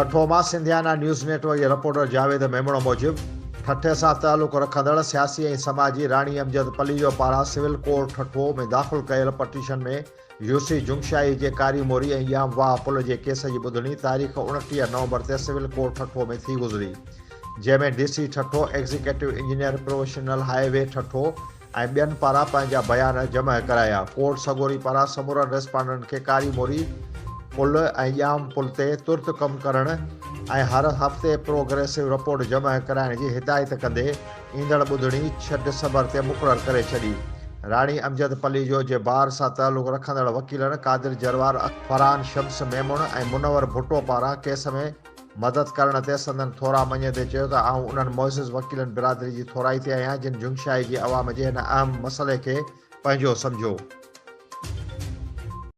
ٺٽو مان Sindhiana news net work جي reporter Javed Memon موجب ٺٽي سان تعلق رکندڙ سياسي ۽ سماجي راڻي امجد پليجو پاران سول ڪورٽ ٺٽو ۾ داخل ڪيل پٽيشن ۾ يوسي جنگشاهي جي ڪاري موري ۽ ڄام واهه پل جي ڪيس جي ٻڌڻي تاريخ 29 نومبر تي سول ڪورٽ ٺٽو ۾ ٿي گذري جنهن ۾ D C Thatta, executive engineer provincial highway Thatta ۽ ٻين پاران پنهنجا بيان جمع ڪرايا. ڪورٽ سڳوري پاران سمورن ريسپانڊنٽن کي ڪاري موري پل ۽ ڄام پل تي ترت ڪم ڪرڻ ۽ هر هفتي پروگريسو رپورٽ جمع ڪرائڻ جي هدايت ڪندي ايندڙ ٻڌڻي ڇهه ڊسمبر تي مقرر ڪري ڇڏي. راڻي امجد پليجو جي بار سان تعلق رکندڙ وڪيلن قادر جروار، فرحان شمس ميمڻ ۽ منور ڀٽو پاران ڪيس ۾ مدد ڪرڻ تي سندن ٿورا مڃيندي چيو ته آئون انهن معزز وڪيلن برادري جي ٿورائتي آهيان جن جنگشاهي جي عوام جي هن اهم مسئلي کي پنهنجو سمجهيو.